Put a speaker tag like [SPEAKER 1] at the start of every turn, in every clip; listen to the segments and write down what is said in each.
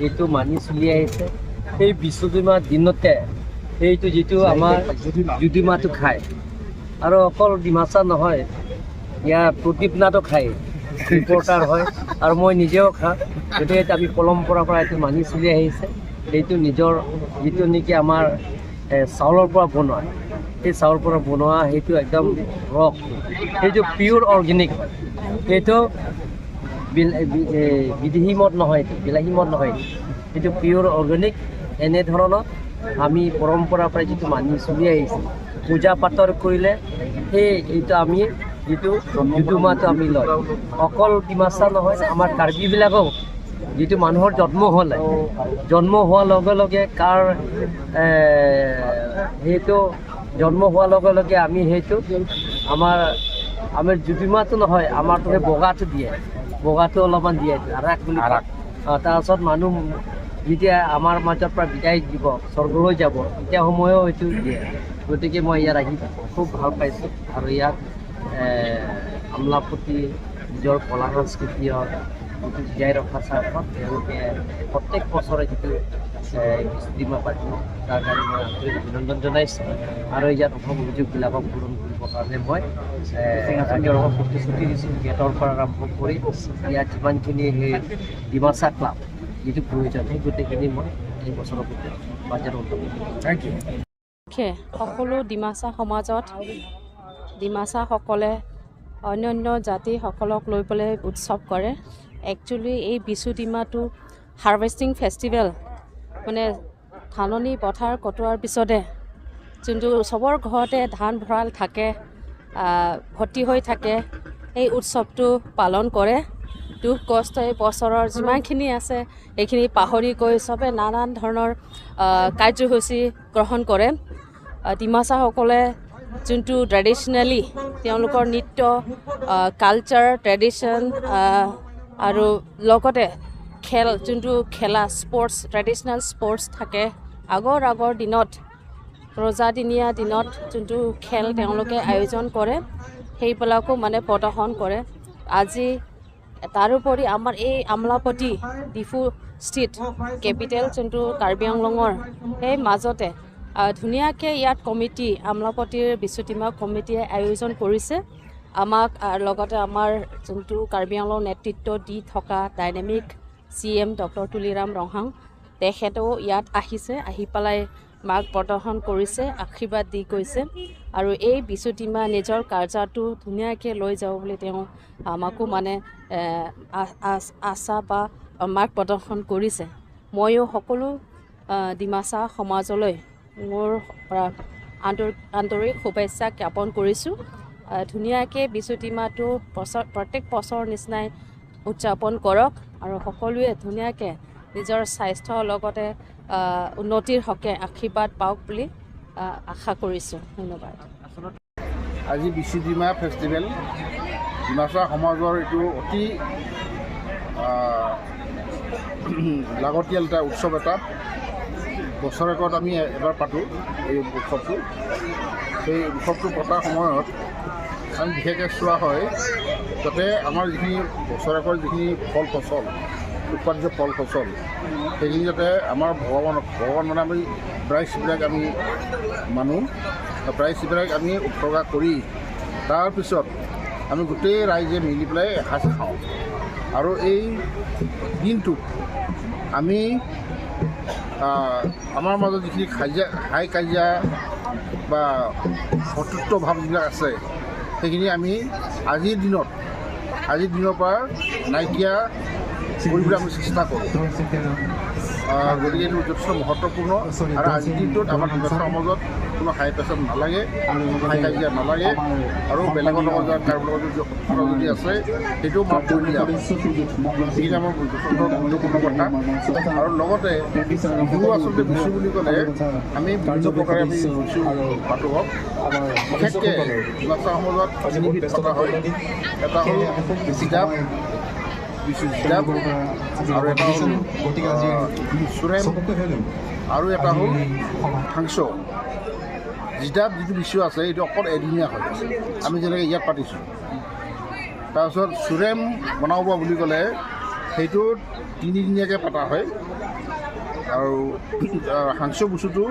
[SPEAKER 1] এইটো মানি চলি আহিছে। সেই বিচুডিমা দিনতে সেইটো যিটো আমাৰ জুদিমাটো খায় আৰু অকল ডিমাচা নহয়, ইয়াৰ প্ৰদীপ নাথো খায়, ৰিপৰ্টাৰ হয় আৰু মই নিজেও খাওঁ। গতিকে আমি পৰম্পৰাৰ পৰা এইটো মানি চলি আহিছে। সেইটো নিজৰ যিটো নেকি আমাৰ চাউলৰ পৰা বনোৱা, সেই চাউলৰ পৰা বনোৱা সেইটো একদম ৰস, সেইটো পিয়'ৰ অৰ্গেনিক হয়। সেইটো বিদেশী মদ নহয়, এইটো বিলাহী মদ নহয়, সেইটো পিয়'ৰ অৰ্গেনিক। এনেধৰণৰ আমি পৰম্পৰাৰ পৰা যিটো মানি চলি আহিছে, পূজা পাতল কৰিলে সেই এইটো আমি যিটো জুদুমাটো আমি লয়। অকল ডিমাচা নহয়, আমাৰ কাৰ্বিবিলাকেও যিটো মানুহৰ জন্ম হ'লে, জন্ম হোৱাৰ লগে লগে কাৰ সেইটো জন্ম হোৱাৰ লগে লগে আমি সেইটো আমাৰ আমাৰ জুদিমাটো নহয়, আমাৰতো সেই বগাটো দিয়ে, বগাটো অলপমান দিয়ে, আৰাক বুলি কয়। তাৰপাছত মানুহ যেতিয়া আমাৰ মাজৰ পৰা বিদায় দিব, স্বৰ্গলৈ যাব, তেতিয়া সময়ো সেইটো দিয়ে। গতিকে মই ইয়াত আহি খুব ভাল পাইছোঁ আৰু ইয়াত আমলাপট্টি নিজৰ কলা সংস্কৃতিৰ যিটো জীয়াই ৰখা স্বাৰ্থত তেওঁলোকে প্ৰত্যেক বছৰে যিটো বিচুডিমা পাতিব, তাৰ কাৰণে মই আন্তৰিক অভিনন্দন জনাইছোঁ। আৰু ইয়াত অভাৱ অভিযোগবিলাকক পূৰণ কৰিবৰ কাৰণে মই ৰাইজৰ প্ৰতিশ্ৰুতি দিছোঁ। গেটৰ পৰা আৰম্ভ কৰি ইয়াত যিমানখিনি সেই ডিমাচা ক্লাব যিটো প্ৰয়োজন, সেই গোটেইখিনি মই এই বছৰৰ ভিতৰত বাজেট অন্তৰ্ভুক্ত।
[SPEAKER 2] Thank you.
[SPEAKER 3] সকলো ডিমাচা সমাজত ডিমাচাসকলে অন্যান্য জাতিসকলক লৈ পেলাই উৎসৱ কৰে। একচুৱেলি এই বিচু ডিমাটো হাৰ্ভেষ্টিং ফেষ্টিভেল, মানে ধাননি পথাৰ কটোৱাৰ পিছতে যোনটো চবৰ ঘৰতে ধান ভঁৰাল থাকে, ভৰ্তি হৈ থাকে, এই উৎসৱটো পালন কৰে। দুখ কষ্ট এই বছৰৰ যিমানখিনি আছে সেইখিনি পাহৰি গৈ চবে নানান ধৰণৰ কাৰ্যসূচী গ্ৰহণ কৰে। ডিমাচাসকলে যোনটো ট্ৰেডিশ্যনেলি তেওঁলোকৰ নৃত্য, কালচাৰ, ট্ৰেডিশ্যন আৰু লগতে খেল, যোনটো খেলা স্পৰ্টছ, ট্ৰেডিশ্যনেল স্পৰ্টছ থাকে, আগৰ আগৰ দিনত ৰজাদিনীয়া দিনত যোনটো খেল তেওঁলোকে আয়োজন কৰে, সেইবিলাকো মানে প্ৰদৰ্শন কৰে আজি। তাৰোপৰি আমাৰ এই আমলাপট্টি ডিফু স্থিত কেপিটেল যোনটো কাৰ্বি আংলঙৰ সেই মাজতে ধুনীয়াকৈ ইয়াত কমিটি, আমলাপট্টিৰ বিচুটিমা কমিটিয়ে আয়োজন কৰিছে আমাক আৰু লগতে আমাৰ যোনটো কাৰ্বি আংলং নেতৃত্ব দি থকা dynamic CM doctor Tuliram Ronghang, তেখেতেও ইয়াত আহিছে, আহি পেলাই মাৰ্গ প্ৰদৰ্শন কৰিছে, আশীৰ্বাদ দি গৈছে আৰু এই বিচুটিমা নিজৰ কালচাৰটো ধুনীয়াকৈ লৈ যাব বুলি তেওঁ আমাকো মানে আশা বা মাৰ্গ প্ৰদৰ্শন কৰিছে। ময়ো সকলো ডিমাচা সমাজলৈ মোৰ পৰা আন্তৰিক আন্তৰিক শুভেচ্ছা জ্ঞাপন কৰিছোঁ। ধুনীয়াকৈ বিচুটিমাটো বছৰ প্ৰত্যেক বছৰৰ নিচিনাই উদযাপন কৰক আৰু সকলোৱে ধুনীয়াকৈ নিজৰ স্বাস্থ্যৰ লগতে উন্নতিৰ হকে আশীৰ্বাদ পাওক বুলি আশা কৰিছোঁ। ধন্যবাদ।
[SPEAKER 2] আজি বিচুডিমা ফেষ্টিভেল, ডিমাচা সমাজৰ এইটো অতি লাগতিয়াল এটা উৎসৱ। এটা বছৰেকত আমি এবাৰ পাতোঁ এই উৎসৱটো। সেই উৎসৱটো পতাৰ সময়ত আমি বিশেষকৈ চোৱা হয় যাতে আমাৰ যিখিনি বছৰেকৰ যিখিনি ফল ফচল, উৎপাদিত ফল ফচল, সেইখিনি যাতে আমাৰ ভগৱানক, ভগৱান মানে আমি প্ৰাইচবিলাক আমি মানো, প্ৰাইচবিলাক আমি উৎসৰ্গা কৰি তাৰপিছত আমি গোটেই ৰাইজে মিলি পেলাই এসাঁজ খাওঁ। আৰু এই দিনটোত আমি আমাৰ মাজত যিখিনি কাজিয়া, হাই কাজিয়া বা শত্ৰুত্ব ভাৱ যিবিলাক আছে, সেইখিনি আমি আজিৰ দিনৰ পৰা নাইকিয়া কৰিবলৈ আমি চেষ্টা কৰোঁ। গতিকে এইটো যথেষ্ট মহত্বপূৰ্ণ আৰু আজিৰ দিনটোত আমাৰ ডিমাচা সমাজত কোনো হাই প্ৰেছাৰ নালাগে, হাই কাজিয়া নালাগে আৰু বেলেগৰ লগত যাৰ কাৰোবাৰ লগত যদি শত্ৰুতা যদি আছে, সেইটোও মাফ কৰি দিয়া হয়। সেইখিনি আমাৰ যথেষ্ট গুৰুত্বপূৰ্ণ কথা। আৰু লগতে বিহু, আচলতে বিচু বুলি ক'লে আমি বিভিন্ন প্ৰকাৰে আমি বিচু পাতোঁ। হওক, বিশেষকৈ ডিমাচা সমাজত তিনিবিধ পতা হয়। এটা হ'ল জিদাপ বিচু, জিদাপ, আৰু এটা হ'ল চুৰেম আৰু এটা হ'ল থাংচ। জিদাপ যিটো বিচু আছে, এইটো অকল এদিনীয়া হয়, আমি যেনেকৈ ইয়াত পাতিছোঁ। তাৰপিছত চুৰেম বনাব বুলি ক'লে সেইটো তিনিদিনীয়াকৈ পতা হয়। আৰু হাংচু বস্তুটো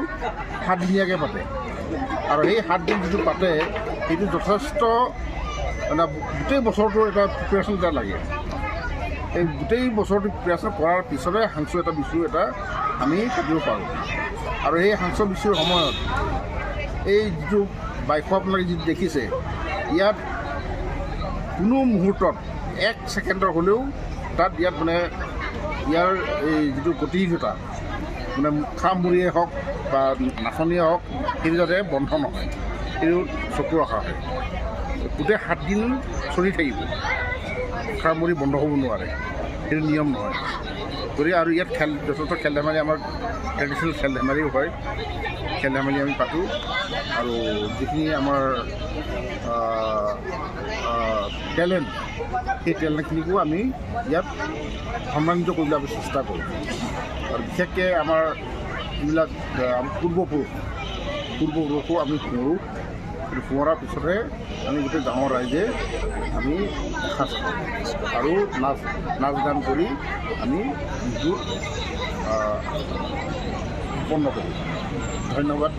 [SPEAKER 2] 7 দিনীয়াকৈ পাতে আৰু সেই 7 দিন যিটো পাতে, সেইটো যথেষ্ট মানে গোটেই বছৰটোৰ এটা প্ৰিপেৰেশ্যন এটা লাগে। এই গোটেই বছৰটো প্ৰিপেৰেশ্যন কৰাৰ পিছতহে হাংচু এটা বিচু এটা আমি পাতিব পাৰোঁ। আৰু এই হাংচু বিচুৰ সময়ত এই যিটো বাইখো আপোনালোকে যিটো দেখিছে, ইয়াত কোনো মুহূৰ্তত এক ছেকেণ্ডৰ হ'লেও তাত ইয়াত মানে ইয়াৰ এই যিটো গতিশীলতা, মানে খামুৰিয়ে হওক বা নাচনীয়ে হওক, সেইটো যাতে বন্ধ নহয়, সেইটো চকু ৰখা হয়। গোটেই 7 দিন চলি থাকিব, খামুৰি বন্ধ হ'ব নোৱাৰে, সেইটো নিয়ম নহয়। গতিকে আৰু ইয়াত খেল, যথেষ্ট খেল ধেমালি, আমাৰ ট্ৰেডিশ্যনেল খেল ধেমালিও হয়। খেল ধেমালি আমি পাতোঁ আৰু যিখিনি আমাৰ টেলেণ্ট, সেই টেলেণ্টখিনিকো আমি ইয়াত সন্মানিত কৰিবলৈ আমি চেষ্টা কৰোঁ। আৰু বিশেষকৈ আমাৰ যিবিলাক পূৰ্বপুৰুষ, পূৰ্বপুৰুষো আমি সোঁৱৰোঁ। সেইটো সোঁৱৰাৰ পিছতহে আমি গোটেই গাঁৱৰ ৰাইজে আমি এসাঁজ খাওঁ আৰু নাচ গান কৰি আমি বিহু সম্পন্ন কৰোঁ। ধন্যবাদ।